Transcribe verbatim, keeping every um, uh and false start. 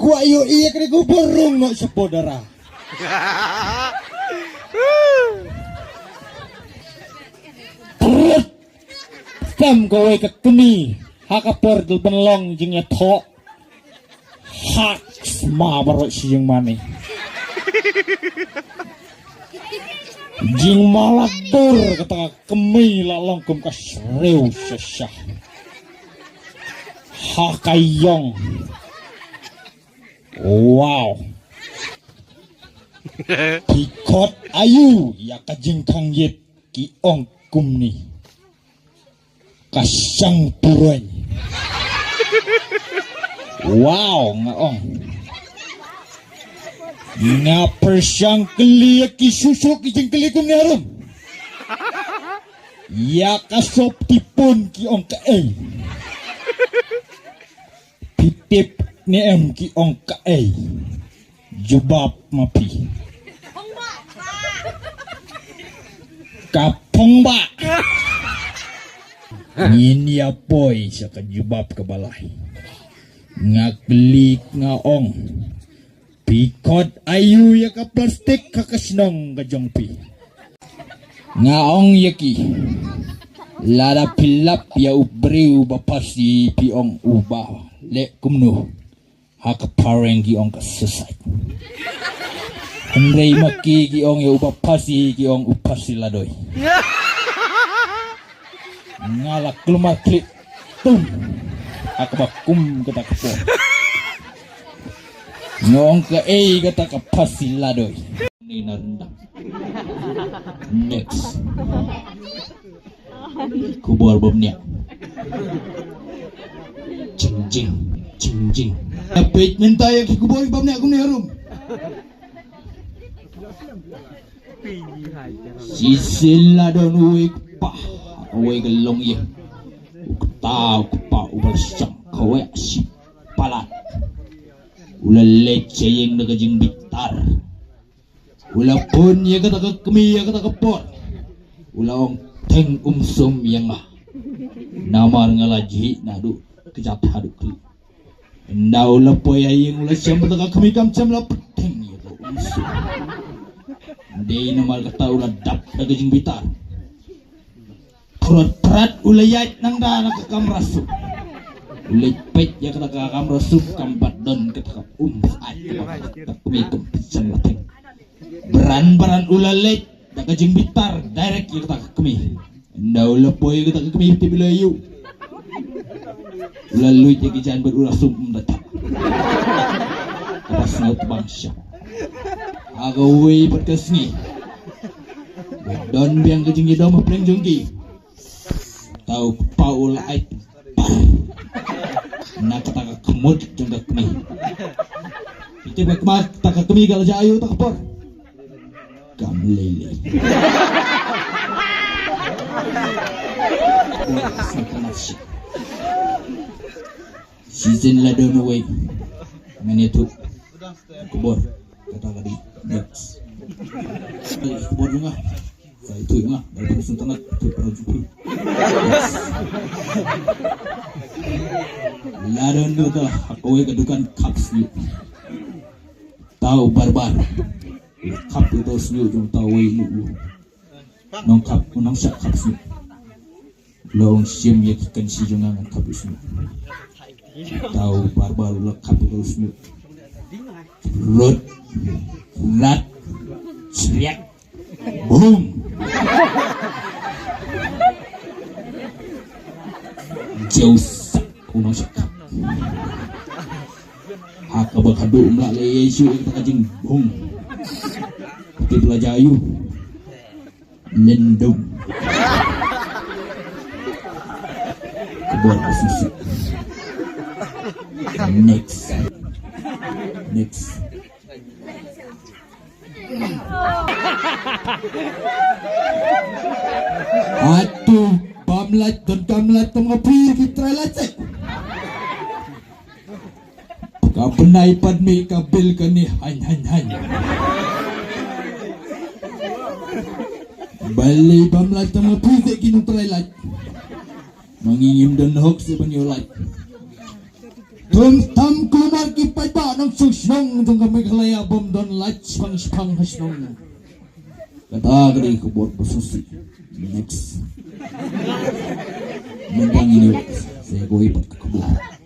kwah ïohi ïa kane ka khubor, rung noh sha por dara. Prut. Tam kawei ka kmie ha ka por ka ban long jingïathoh. Hak sma baroh shi jingmane. Jingmala dur kata ka kmie la long kum ka shriew sha sha. Ha ka ïong. Wow. Phi khot aïu ïa ka jingkhang ïit, ki ong kumne. Ka shang puroin. Wow, nga ong. Nga pyrshang kylli ïa ki shuh shuh ki jingkylli kumne harum. Ïa ka sop tipun ki ong kaei. Phi tip ne em ki ong kaei? Jubab ma phi. Ka phong ba. Ngin ïa poi sha ka jubab kaba lai. Nga klik nga ong. Phi khot aïu ïa ka plastik ha ka shnong ka jong phi? Nga ong ïa ki. Lada phi lap ïa u briew ba phasi phi ong uba leh kumno. Ha ka phareng ki ong ka suicide. Hynrei ma ki ki ong ïa uba phasi ki ong u phasi ladoi. Nga la kulmar klik tum. Ha kaba kum kata ka por. Nga ong kaei kata ka phasi ladoi. Ni na rendang. Next. Khubor ba mniah. Jingjing, jingjing. Peit mynta ïa ki khubor ba mniah kumne harum. Shisien la don uwei u kpa, uwei ka longïing. U kta u kpa uba la shong kawei shi palat. U la leit sha ïing da ka jingbitar. U la pun ïa kata ka kmie ïa kata ka por. U la ong teng um sum ïa nga. Namar nga la jhieh naduh kjat haduh khlieh. Ynda u la poi ha ïing u la shem kata ka kmie kam shem la pteng ïa ka um sum. Dei namar kata u la dap da ka jingbitar. Pyrot pyrot u la ïaid nangta na ka kamra suk. U leit peit ïa kata ka kamra suk kam pat don kata ka um sa'at kata ka kmie kam pat shem la pteng. Bran bran u la leit da ka jingbitar direct ïa kata ka kmie. Ynda u la poi ïa kata ka kmie tip u la ïoh. U la luid ïa ki jaiñ bad u la sum um da thak. Kaba sngew tbang shap. Ha kawei pat ka sngi. Don biang ka jingïadom hapdeng jong ki. Uta u kpa u la ai na kata ka khmut jong ka kmie. Phi tip ka kmie, kata ka kmie ka la jia aïu kata ka por? Kam lei lei. Shisien la don uwei. Ngan ïathuh khubor. Kata ka dei. Next. Khubor jong nga. Sa ïathuh ïa nga. Dei para sngewtynnat, ïathuh para jubab. La don kata ha kawei ka dukan khap snieh. Uta u barbar. Khap uta u snieh jong uta uwei u nongkhap, u nongshah khap snieh. La ong shim ïa ki kynshi jong nga ngan khap u snieh. Uta u barbar u la khap ïa u snieh. Rut. Rat. Sriak. Bum. Jauh sak u nongshah khap. Ha kaba khadduh um lah leh ïa shuh ïa kata ka jingbum. Ki pelajar aïu. Lendum. Khubor ka shisha. Next. Next. Atu bam lait don kam lait tang ka phi ki trai lait seh. Ka bnai pat mih ka bil kane hain hain hain. Balei bam lait tang ma phi te ki nongtrai lait. Ma ngi ngim don hok seh ban ïoh lait. To Bym tam kulmar ki paidbah nongshong shnong jong ka Meghalaya bym don light shipang shipang ha shnong. Kata ka dei ka khubor ba sngewsih. Next. Mynta ngin ïa sa ïa kawei pat ka khubor.